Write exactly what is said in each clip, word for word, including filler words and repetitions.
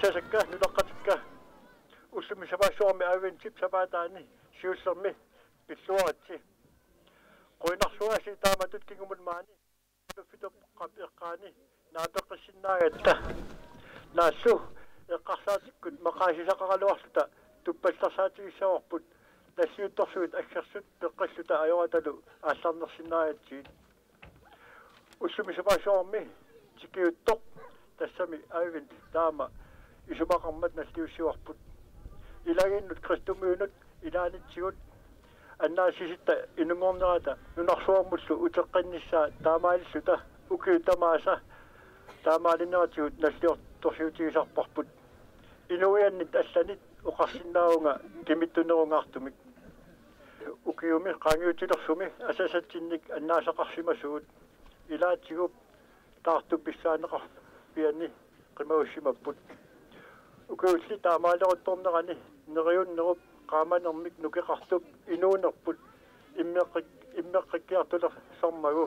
Sasakka nunaqqatikka, ullumi sapaassuarmi adventip sapaataani siullermi pilluaritsi. Qujanarsuaq taamatut kingumut maani Kalaallit Nunaanni eqqaani naapeqqissinnaagatta. Naallu eqqarsaatikkut maqaasisaqaraluarluta tuppallersaatigissavarput, nalliuttorsuit aggersut peqqilluta ajoratalu aallarnersinnaagatsigit. Ullumi sapaassuarmi tikiuttoq, tassami advent taama isumaqarmat nalliussivarput. Ilagiinnut kristumiunut ilaanitsigut annaasisitta inunngornerata nunarsuarmullu uteqqinnissaa taamaalilluta ukiut tamaasa taamaalineratigut nalliuttorsiutigisarparput. Inuiannit allanit oqarsinnaavunga kimittunerungaartumik. Ukiumi qaangiutilersumi asasatsinnik annaasaqarsimasugut. Ilaatigut taartup pissaaneqarpiani qimagussimapput. Ukiulli taamaaleruttornerani neriunnerup qaamanermik nukeqartup inuunerput immeqqik-, immeqqikkiartulersormagu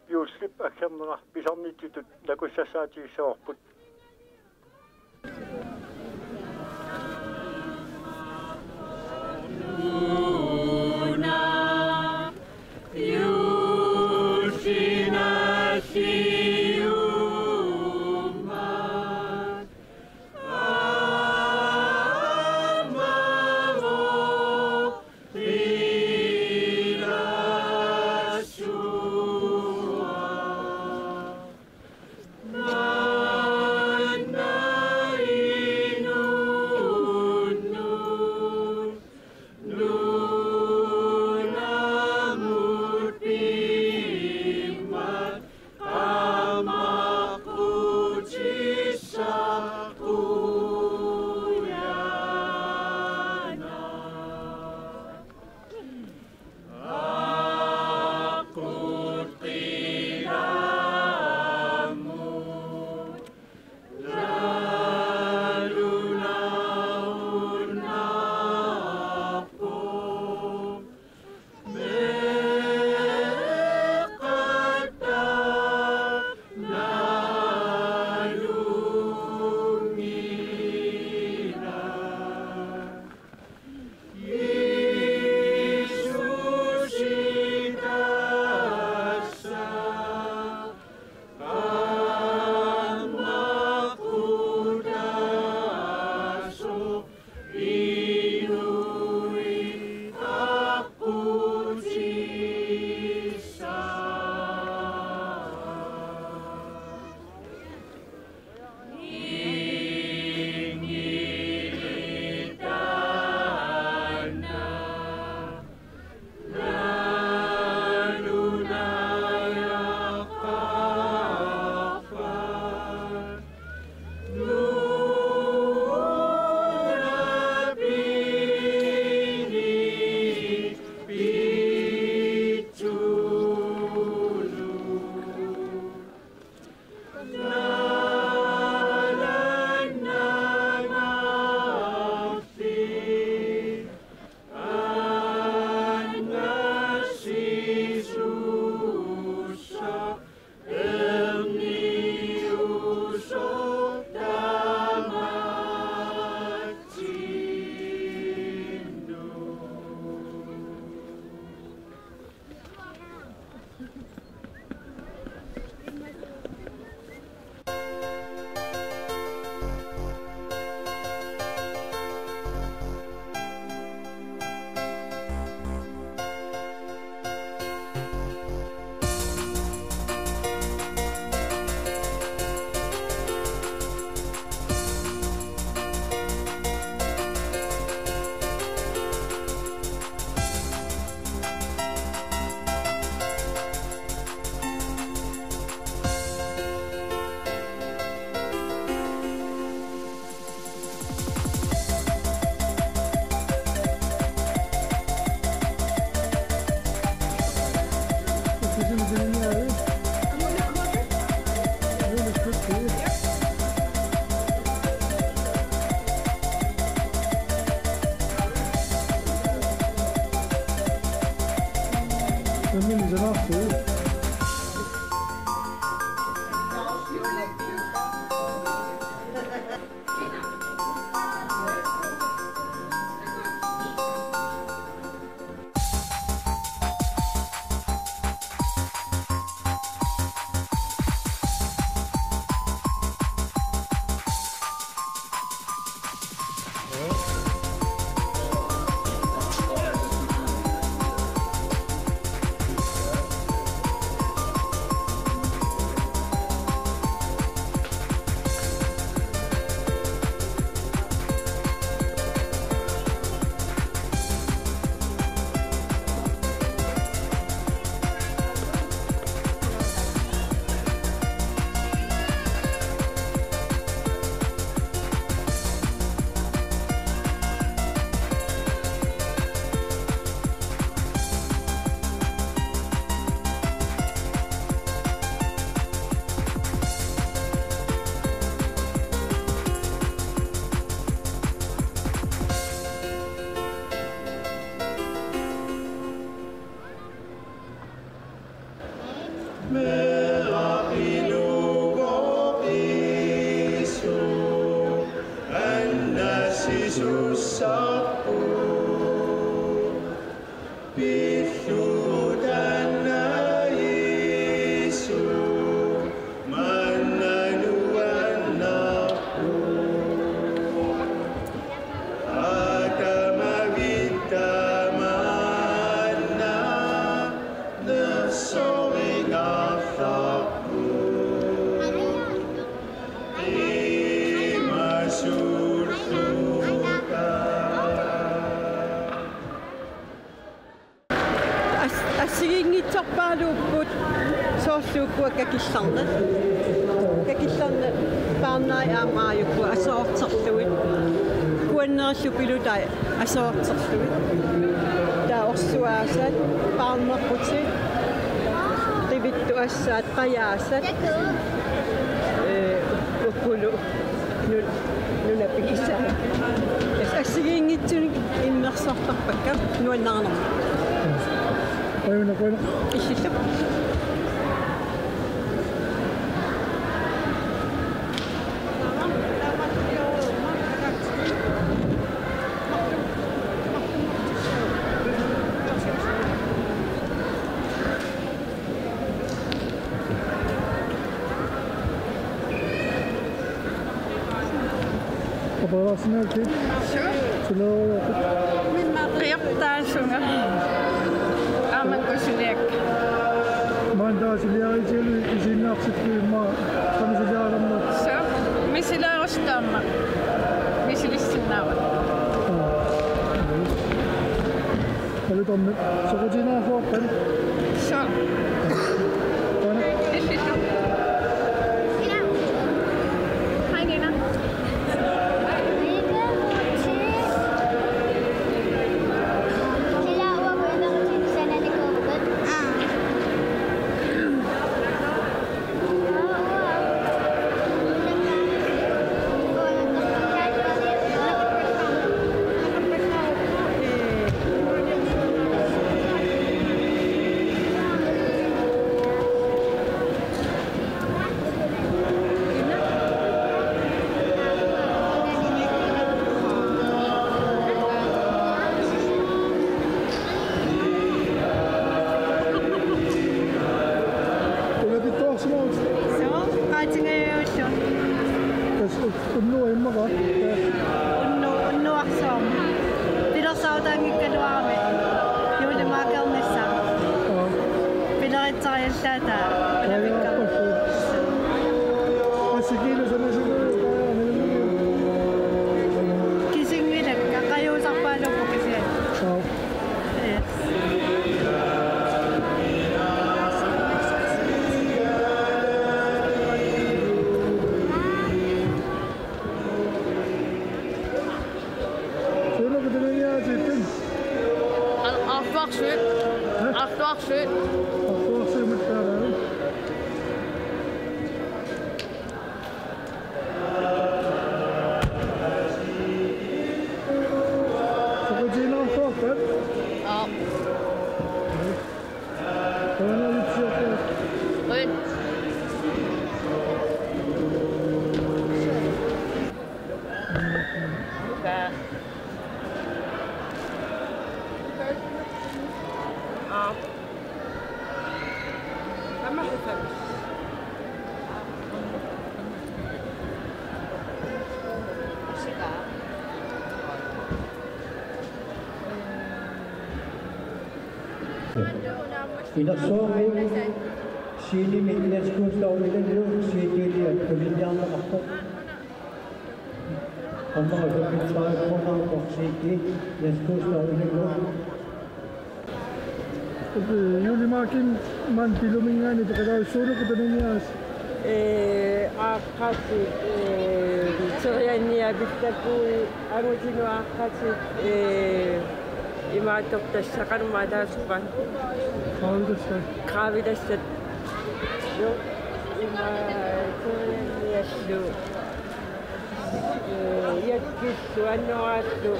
juullip aggernera pisarnitsitut nakussassaatigissavarput. Sisusarpu pillutanaisu mannanuannarpu. Atamavittamanna nersoringarfarpu. Imasulluta. As-, assigiinngitsorpaaluupput soorlu ukua kakillarnat. Kakillarnat paarnaat aamma aajuku aserorterlugit. Kuannerillu pilutai aserorterlugit. Taava orsuaasat, paarnerputit, qivittuassaat, qajaasat. Ee, ukulu. Nun-, nuna pigisaa. Assigiinngitsunik immersortarpakka nuannaarnermik. Qujanaq, qujanaq. Illillu. Operasinaakit. Suu. Sulaarujorput. Qiortaasunga. Aamma kusuliak. Maanna suliaritigalugu isiginnaartippiuk immaqa qanoq suliarinerlutit? Suu. Misileerusutaamma. Misilissinnaavara. Aa. Alutornaq soqutiginarluarpat? Suu. Taanna. Illillu. Hej, Nina. Aa. Ulapittuarsimavoq. Suu, qaatingajaviullu. Tassa unnuaq immaqa. Unnu-, unnuarsuarmi. Pilersaarutaanngikkaluarami. Juulimaakernissaq. Aa. Pileritseriallaata. Aa, ulapikka. Aasiilu sanasilu. Kisinngilat, qajuusarpaaluupput kisiat. Aa. Suunuku tuniniaasiit? Ar-, arfaqsuit. Hæ? Arfaqsuit. Arfaqsuit mattaa. Soqutiginarluarpat? Aap. Qujanaq. Aap. Inersuarmi scenemi Jens Gustav Ilallu C D-liat tuniniarneqarpoq. Aamma femogtredive kroner for C D, Jens Gustav Ilallu. Juulimaakimi maani Biluminngaanniit peqataasut, suunuku tuniniaasiit? Ee, aaqqaatit, ee, terianniavittapui, angutinut aaqqaatit, ee, imaattoq tassa qanoq maataasuppat? Qaavilassat. Qaavilassat. Jo, ima terianniallu. Ee, jakkillu, annoraallu.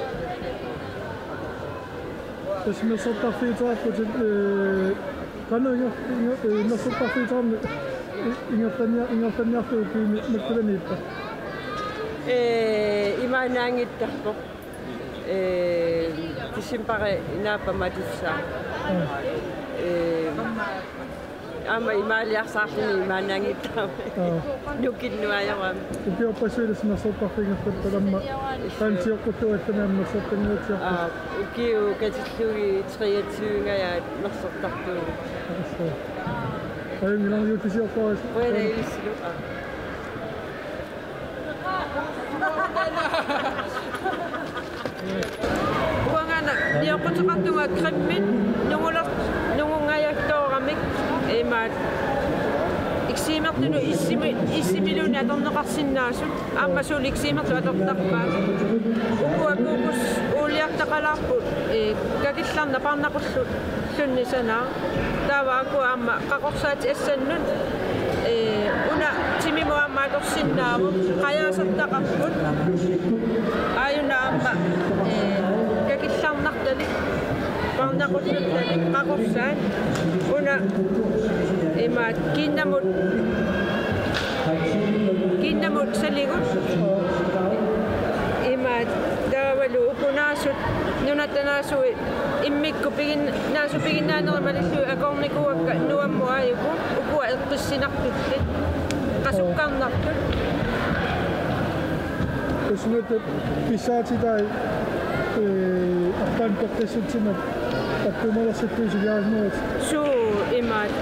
Tassa mersortarfiuteqarputit, ee, qanoq inger-, inger-, ee, mersortarfiuteqarnermi i-, ingerlannia-, ingerlanniarfiup ukiuni makkulaniippa? Ee, imaannaanngittarpoq. Ee, decembari naappa matussaa. Ee, aamma imaaliarsaarluni imaannaanngittarami. Aa. Nukinnuajorami. Ukiorpassuit nassortarfigigatta aamma. Qansioqquttualluni aamma nassortanngortiarput. Aa, ukiut katillugit treogtyve-ngajaat nassortarpugut. Assa. Ajunngilaq, juullisiortoris. Qujanaq ilissilu. Aa. Uanga una nioqquteqartunga Grimmit nunguler-, nungungajattooramik imaat eksimertunut issimi-, issimiluunniit atorneqarsinnaasut aamma suut eksimertut atortarpaat. Ukua kuukus uuliartaqalaarput, ee, kakillarnaq parnaqullu- -llunni sanaaq. Taava ukua aamma qaqorsaat assannut, ee, una timimut aamma atorsinnaavoq, qajaasartaqarput. Aajuna aamma, ee, kakillarnartalik, parnaqulluttalik, qaqorsaat. Una imaat kiinnamut, kiinnamut saligut. Imaat taavalu ukunaasut, nunatta naasuit immikkut pigin-, naasup piginnaanerit malillugit akornikuuakka nuammut aajuku, ukua eqqissinartullit. Qasukkarnartut. Usunut pissaatitai, ee, arlaannik peqqissutsineq, takkumalersipput suliarinerit. Suu, imaat.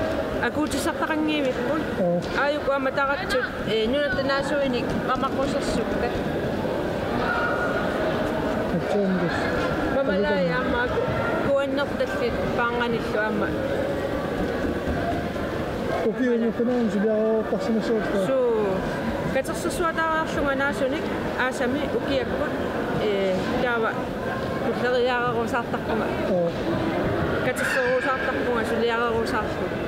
Akuutissartaqanngivipput. Oo. Aajuku aamma taratsut. Ee, nunatta naasuinik mamaqqusersukkat. Atsuunngis. Mamalai aamma ku-, kuannertallit paarnganillu aamma. Ukiuni qinaan suliareertarsimassuupput. Suu, katersersuataariarlunga naasunik aasami ukiakkut, ee, taava tulleriiaarerusaartarpunga. Oo. Katerserusaartarpunga suliarerusaarlunga.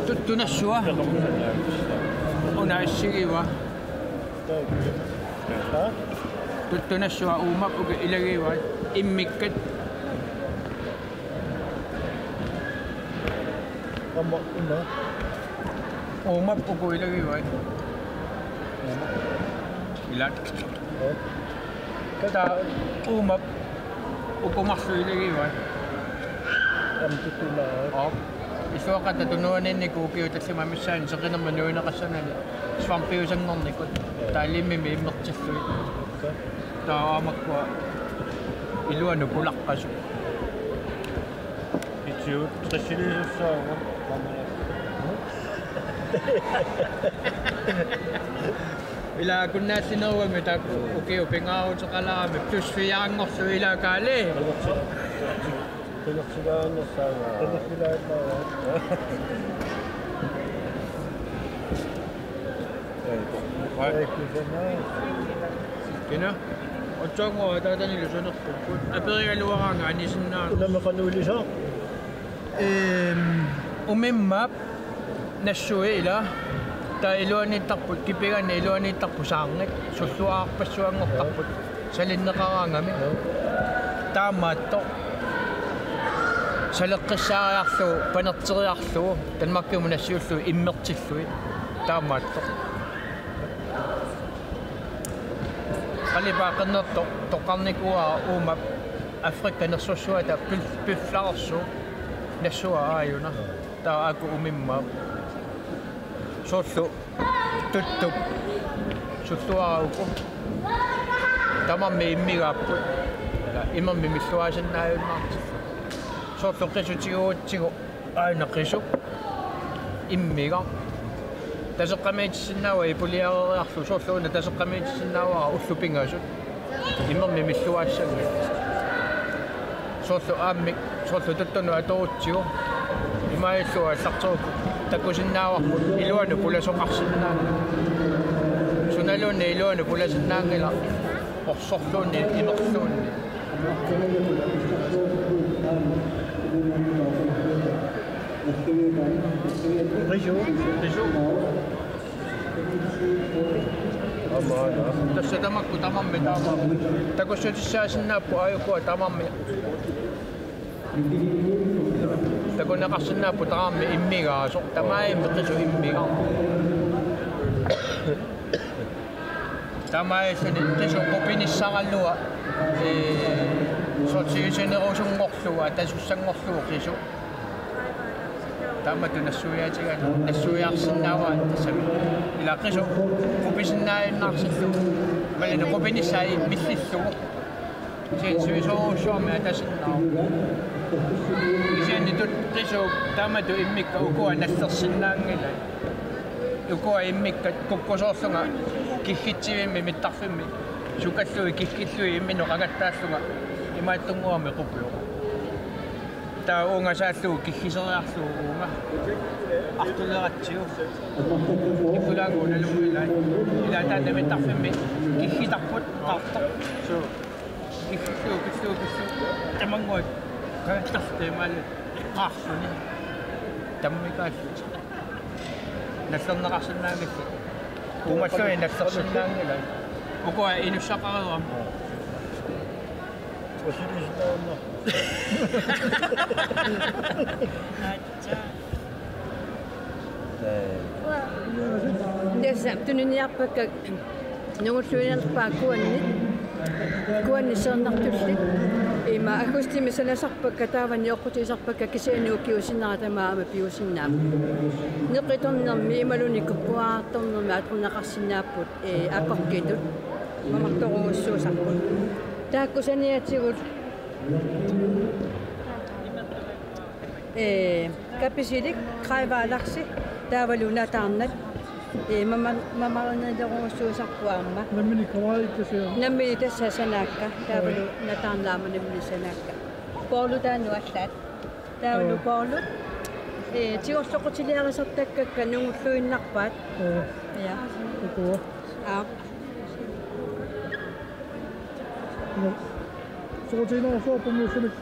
Tuttunassua. Una issigiva. Tuttunassua uumap uku ilagivaat. Immikkat. Aamma una. Uumap uku ilagivaat. Ila. Oo. Taava uumap uku marluk ilagivaat. Aamma tuttunaat. Oo. Illuaqqat tunuaniinnikuuvoq ukiut tallimat missaanni seqinermut nuineqassanani svampiusanngornikut. Taava limmimik immertillugit. Taava aamma ukua iluanut pulaqqasut. Itiut tressilisussaavunga. Ila akunnaallineruami taakku ukiut pingaaruteqalaarami plus fire-nngorlugit ila kaali. Qinersilaannassaanga. Qinersilaannassaanga. Ai. Ai, kusana. Kina? Otsaanngua ataatanilu sanerpukkut. Aperigaluaraanga anisinnaanera. Unami qanoq ilisaaq? Ehm, umimmaap nassui ila. Taava iluaniittarput, kipiganni iluaniittarput saarngit. Sulluararpassuanngortarput. Salinneqaraangami. Taamaattoq. Saleqqissaariarlugu, panerteriarlugu, Danmarkimut nassiullugu immertillugit. Taamaattoq. Qalipaat qernertoq toqqarnikuuara uumap Afrikap nersussuata pil-, pifflarsuup nassua aajuna. Taava aajuku umimmaap. Soorlu tuttup sulluarauku. Tamarmik immigaapput. Imermik milluaasinnaajunnaartillugu. Soorlu qisutigut uatsigut aajuna qisup immigaq. Taseqqamiitissinnaavaa ipuliareeriarlugu, soorlu una taseqqamiitissinnaavara ullut pingasut. Imermik milluaassanngilaq. Soorlu aammik, soorlu tuttunut atorutsigu. Imaajullugu aallarterukkit takusinnaavarput iluanut pulasoqarsinnaanngilaq. Sunaluunniit iluanut pulasinnaanngilaq. Orsorluunniit imerluunniit. Qisu, qisu. Aamma, aamma. Tassa tamakku tamarmik taama. Takussutissaasinnaavoq aajukua tamarmik. Takuneqarsinnaapput tamarmi immigaasoq, tamarmi qisut immigaat. Tamarmik qisut qupinissaraluat, ee, soorlu siusinnerusunngorlugu, atasussanngorlugu qisut. Taamatut nassuiaatigaat, nassuiarsinnaavaat tassami. Ila qisut qupisinnaajunnaarsillugu. Imaluunniit qupinissaat millillugu. Kisianni sivisoorujussuarmik atasinnaavoq. Kisianni tut-, qisut taamatut immikkat ukua nallersinnaanngilai. Ukua immikkat kukkusoorlunga kiggitsivimmi mittarfimmi. Sukallugit kiggillugit imminut qangattaallunga. Imaattunnguamik qupiuvoq. Taava uunga saallugu kiggiseriarlugu uunga. Artuleratsigu. Ikulaangu nalunngilai. Ila taanna mittarfimmi kiggitarput qaartoq. Suu. Kiggillugu, kiggillugu, kiggillugu. Tamannguaq. Qangattarluta imaali. Qaarluni. Tammikaalluta. Nallerneqarsinnaanngillat. Uumallugit nallersinnaanngillat. Ukua inussaqareerami. Tassa tuniniarpakka nungulluinnarpaat kuannit, kuannit siornartullit. Ima aggustimi sanasarpakka taavani oqqutisarpakka kisianni ukiup sinnera tamaat aamma piusinnaapput. Neqitornermi imaluunniit kukkuarartornermi atorneqarsinnaapput, ee, akorkitut. Mamartorujussuusarput. Taakku saniatigut, ee, kapisilik, Krejvaalaksi, taavalu nataarnat, ee, mama-, mamarinerujussuusarput aamma. Nammineq Krejvaalaksi. Nammineq tassa sanaakka, taavalu nataarnat aamma nammineq sanaakka. Poorlu taanna allaat. Taavalu Poorlu, ee, tigorloqutiliarisartakkakka nungulluinnarpaat. Aa. Ja. Ukua. Aa. Soqutiginarsuarput ullumikkut.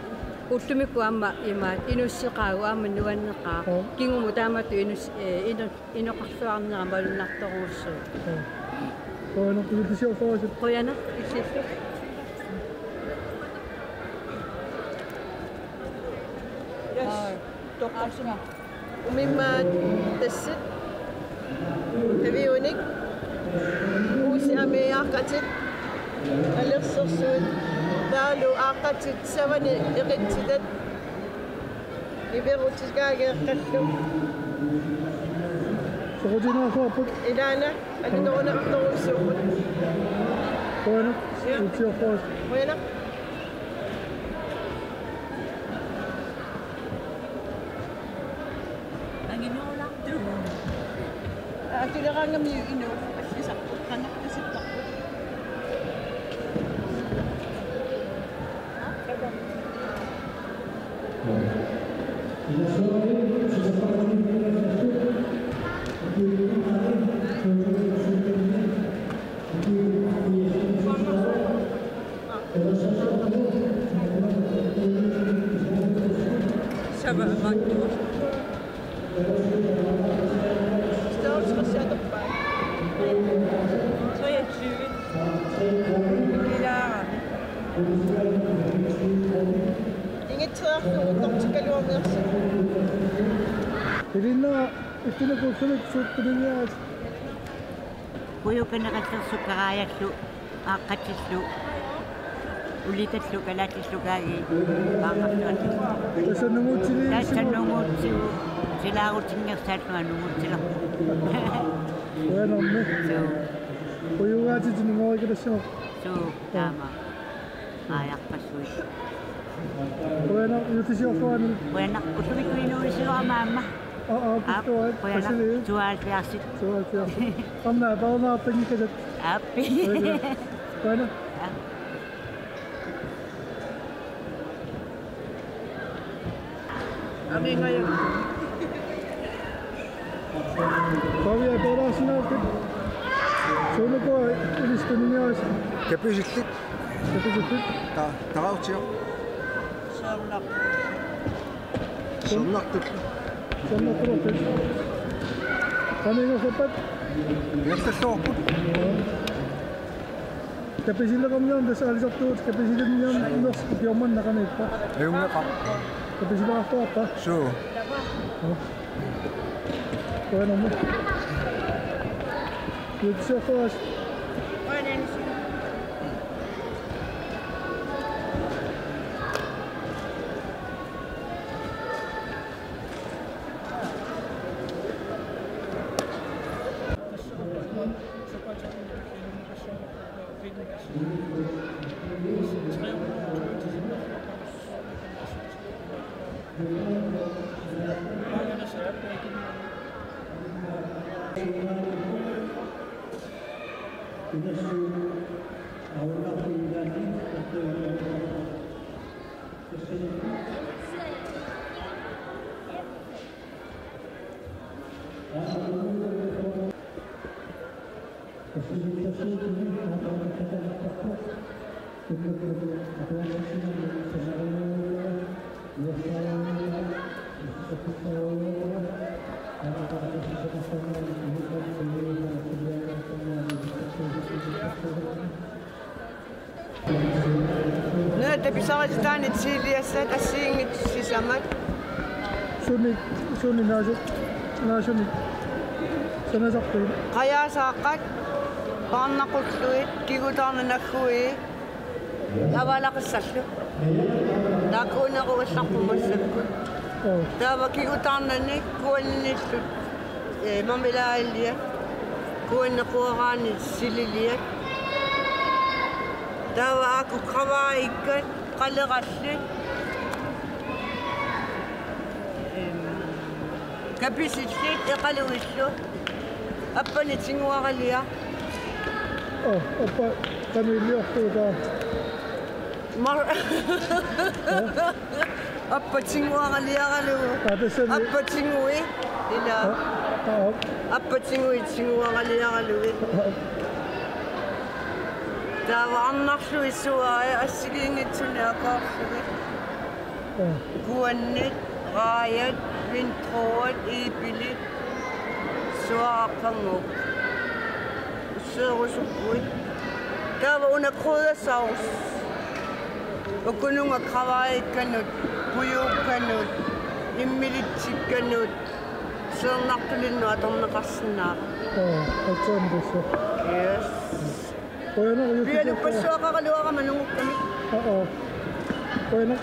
Ullumikkut aamma imaat inusseqaagut aamma nuanneqaaq. Aa. Kingumut taamatut inus-, ee, inu-, inoqarluarnera malunnartorujussuuvoq. Aa. Qujanaq, illisiorsuarisi. Qujanaq, illillu. Yes. Aa. Toqqorsimavoq. Umimmaat tassit. Taviunik. Uusi amiaaqqatit. Alersersuit. Taavalu aaqqatit savani eqitsitat. Iverutsikaageeqqallu. Soqutiginarsuarput. Ilaana, alutorunartorujussuupput. Qujanaq, ja, illisiorsuarisi. Qujanaq. Anginuulartuun. Aa, tuleraangami inuk allisarput, qanartasittarput. Størrelse atorpaa. Treogtyve. Ilaarami. Ingitseerlugu tortikkaluarniarsi. Ilinna ittunakuussunik suuttulinniarit. Pujukaneqalersukkarajallu aaqqatillu ulitallu kalaallilu kaagi aaqqartuallu. Tassa nungutsili-, tassa nungutsigu silaarutinngorsaallunga nungutsilerpunga. Qujanarmi. Suu. Pujugaatitit nunguarikalassimapput. Suu, taama. Aajarpassuit. Qujanaq, illisiorsuarisi. Qujanaq, ullumikkut inuuissiorama aamma. Aa, aa, aap, qujanaq, tooghalvfjerds. Tooghalvfjerds. Aamma, paarnaartanngikkatit. Aap. Qujanaq. Qujanaq. Aap. Aringaja. Pavia, paarnaarsinnaavutit. Suunukua ilissi tuniniarisi? Kapisillit. Kapisillit? Ta-, tarautiaq. Siornartut. Siornartut. Siornartut. Qanoq ingerlappat? Ingerlalluarput. Kapisileramiarneq tassa aalisartuutit, kapisileramiarneq ukiormanna qanoq ippa? Ajunngeqaaq. Kapisilaartuarpa? Suu. Qujanarmi. Kiitsiartuaas. Nuna tapisarititaani T V-assat assigiinngitsut sisamat. Sunik, sunik naasu-, naasunik sanasarpit? Qajaasaaqat, paarnaqullugit, kigutaarneq naggui, avaalaqissallu. Taakkuunerugallarput massakkut. Oo. Taava kigutaarnani kuannillu, eh, marmeladeliat, kuannequaraanni sililiat. Taava aajuku kravaatikka, qalerallit. Em, kapisillit eqalugillu. Appani tiguaraliaq. Oo, appa qanoq iliorlugu taava? Mar-, appa tiguaraliaralugu. Aa, tassani. Appa tigui. Ila. Aa, aa. Appa tigui tiguaraliaralugit. Aa. Taava arnarlugit suaat assigiinngitsunik akoorlugit. Aa. Kuannit, raajat, vindruet, iipilit, suaarpannguup. Usseerusukkuit. Taava una kryddersovs. Ukununnga kravaatikkanut, pujuukkanut, immilitsikkanut, seernartulinnut atorneqarsinnaavoq. Oo, aatsaat tassa. Yes. Qujanaq, Juusup. Pianuppassuaqaraluarama nungukkamik. Aa, aa. Qujanaq.